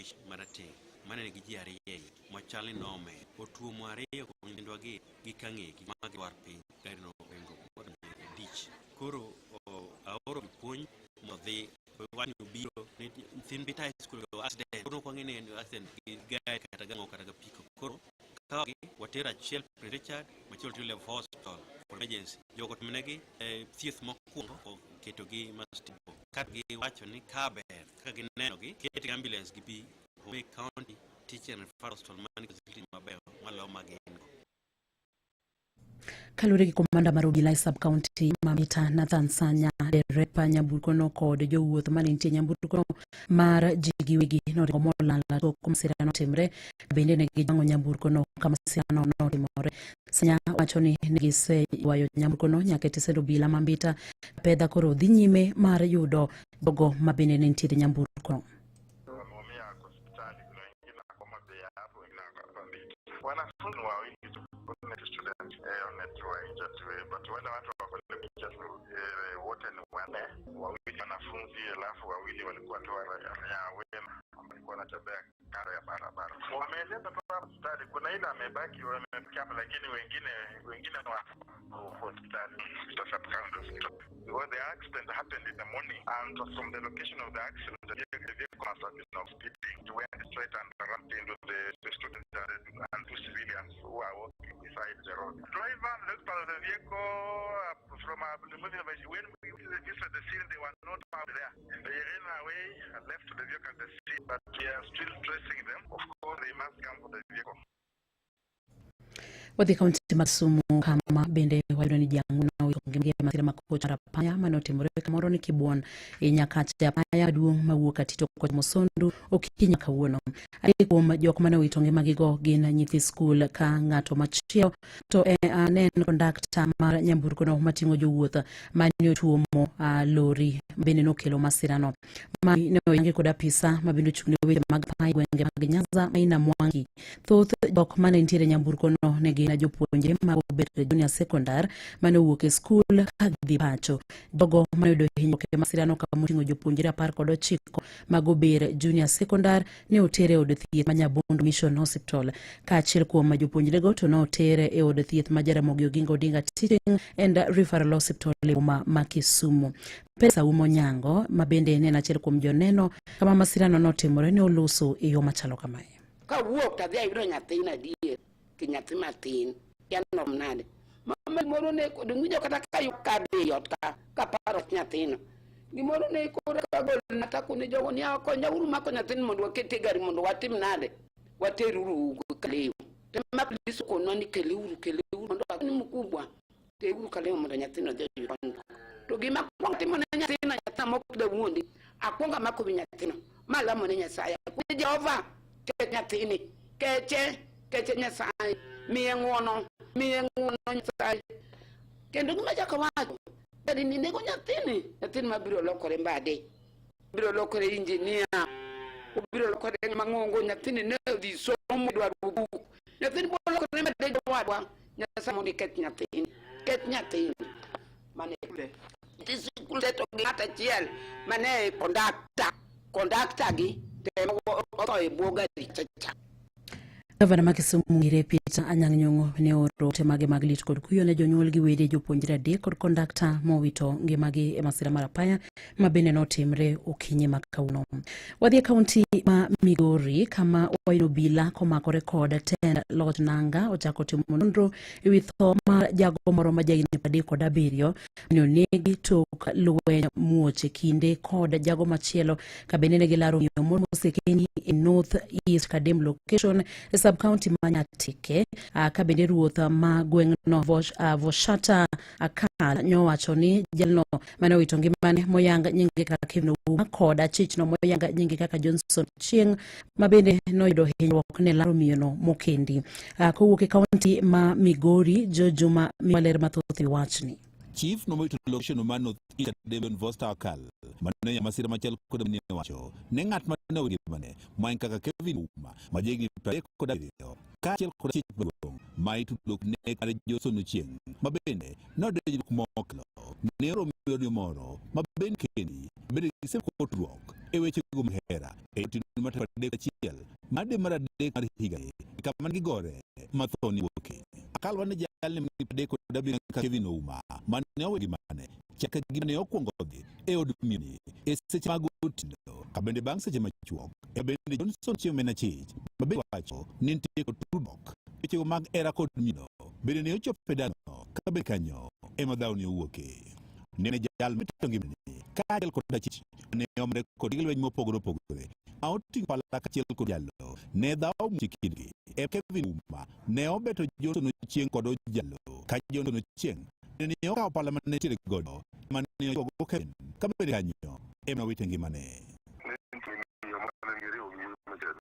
Mitsubishi marateng' mane nigi ji ariyo e iye machal ni nomer otuomo ariyo kuom nyithindwa gi gi kang'egi ma gilwar piny gari no oringo odonjo e ditch. Koro aoro jopuonj mondo odhi wach ni obiro ni nyithind Mbita High School oyudo accident. Koro ok wang'e ni en accident gi gari kata gang'o kata gi apiko. Koro kawogi watero achiel Prince Richard machielo tero Level Four Hospital for emergency. Jogo otimnegi thieth mokwongo oketogi ma stable. Ka giwacho ni ka ber kaka ginenogi ketgi ambulance gibi Homa County Teaching and Referral Hospital man gi facility mabeyo maloyo ma gin go. Kaluwore gi komanda mar obila e sub county ma Mita Nathan Sanya, derepa nyamburkono kod jowuoth mane nitie nyamburkono mar ji giwegi noringo molal tok masira notimre. Bende ne gijwang'o nyamburkono ka masirano notimore. Sanya wacho ni ne giseywayo nyamburkono nyaka e tesend obila ma Mbita. Pedha koro dhi nyime mar yudo jogo ma bende ne nitiere nyamburkono. Wanafunzi wawili tu student but wale watu wako wote ni wanne, wawili wanafunzi alafu wawili walikuwa tu raia wema walikuwa wanatembea kando ya barabara. Wameeleza tu hospitali, kuna ile amebaki wamebaki hapa, lakini wengine wa hospitali sub county hospital. Because the accident happened in the morning, and from the location of the accident, the vehicle must have been off speeding. It went straight and rammed into the students and two civilians who are walking beside the road. Driver and the occupant of the vehicle from when we visited the scene, they were not found there. They ran away and left the vehicle at the scene, but we are still tracing them. Of course, they must come for the vehicle. Wadhi kaunti ma Kisumu kama bende wayudo ni ji ang'wen owito ngimagi e masira ma koch mar apaya mane otimore kamoro ni Kibwon e Nyakach apaya maduong' mawuok Atito kochomo Sondu okinyi ma kawuono. Adek kuom jok mane owito ngimagigo gin nyithi skul ka ng'ato machielo to ne en kondakta mar nyamburkono mating'o jowuoth mane otuomo lori bende nokelo masirano. Ma ne oyangi kod apisa ma bende ochung' ne weche mag apaya e gwenge mag Nyanza Maina Mwangi. Thoth jok mane nitiere nyamburkono ne gin jopuonjre mag Ober Junior Secondary mane owuok e skul ka gidhi pacho. Jogo mane oyudo hinyruok e masirano kama oting'o jopuonjre 19 mag Ober Junior Secondary ne oter e od thieth ma Nyabondo Mission Hospital. Ka achiel kuom jopuonjrego to ne oter e od thieth ma Jaramogi Oginga Odinga Teaching and Referral Hospital e boma ma Kisumu. Pesa Umo Nyango ma bende ne en achiel kuom joneno kama masirano notimore ne oloso e yo machalo kamae. Kawuok to adhi ayudo nyathina adier, ki nyathi matin, kia norom nade. Mama gimoro ne winjo kata ka ywak ka adhi ei ot ka kaparo wach nyathino. Gimoro ne kora kagolona takone jogo ni konyauru mako nyathini mondo wakete e gari mondo watim nade, wateruru Kaliw. To ema polis okonwa ni keleuru keleuru mondo akoni mkubwa teuru Kaliw mondo nyathino odhi oyud konyruok. To gima akwongo timo ne nyathino, nyathina mok dawuondi, akwongo amako wi nyathino malamo ne Nyasaye. Akwayo Jehova kech nyathini, keche, keche Nyasaye, miye ng'uono, miye ng'uono Nyasaye. Kendo gima achako awacho, gari ni nego nyathini, nyathini mabiro lokore mbade, obiro lokore injinia, obiro lokore ng'ama ng'ongo, nyathini ne odhi somo dwaro buk, nyathini biro lokore mbade jowadwa, Nyasaye mondo iketh nyathini, keth nyathini. Mane nyithi sikul te to gi ng'at achiel mane kondakta, kondakta gi to ema otho e bwo gari cha. Gavana ma Kisumu Ngire Peter Anyang' Nyong'o ne ooro ote mage mag lit kod kuyo ne jonyuol gi wede jopuonjre adek kod kondakta mowito ngimagi e masira mar apaya ma bende notimre okinyi ma kawuono. Wadhi e kaunti ma Migori kama wayudo obila komakore kod tend loch nanga ochako timo nonro e wi tho mar jago moro ma jahigni 37 mane onegi tok lweny muoch e kinde kod jago machielo ka bende ne gilaro miyo moro mosekendi e North East Kadem location e sub county ma Nyatike ka bende ruoth ma gweng'no Voshata Akal nyowacho ni jalno mane owito ngimane moyang nyinge kaka Kevin Ouma kod achichno moyang nyinge kaka Johnson Chieng ma bende noyudo hinyruok ne laro miyono mokendi. Kowuok e kaunti ma Migori, Joe Juma miwa ler mathoth e wachni. Chief nomowito location mar North East Kadem Vosta Akal mane masira machal kod mane wacho ne ng'at mane owito ngimane ma en kaka Kevin Ouma ma jahigni 37 kaachiel kod achich maduong' ma itudo nek mar Johnson Ochieng' ma bende nodonjo mokalo ne oromo moro ma bende kendi bende gisekotruok. e wechego mag hera e otieno mar tarik 31 mar dwe mar adek mar higani kama ne gigore ma tho ne wuokie. Akalwa ne jalni ma 37 kaka Kevin Ouma mane oweyo ngimane chak gima ne okwongo dhi e od miyoni e seche mag otieno ka bende bang' seche machuok e bende Johnson Chieng' mane achich ma bende wacho ni nitie kod tudruok wechego mag hera kod miyono bende ne ochopo e dalano ka bende kanyo ema dhawo ne owuokie. Nene jal mowito ngimane kaachiel kod achich ne omre kod gige lweny mopogore opogore ma oting'o pala kaachiel kod jalo ne dhawo much e kindgi. E Kevin Ouma ne obeto Johnson Ochieng' kod ojalo ka Johnson Ochieng' ne okawo pala mane nitiere godo mane ochuogo Kevin ka bende kanyo ema nowito ngimane. Ne nitie miyo mane giriwo gi wuoyi machielo.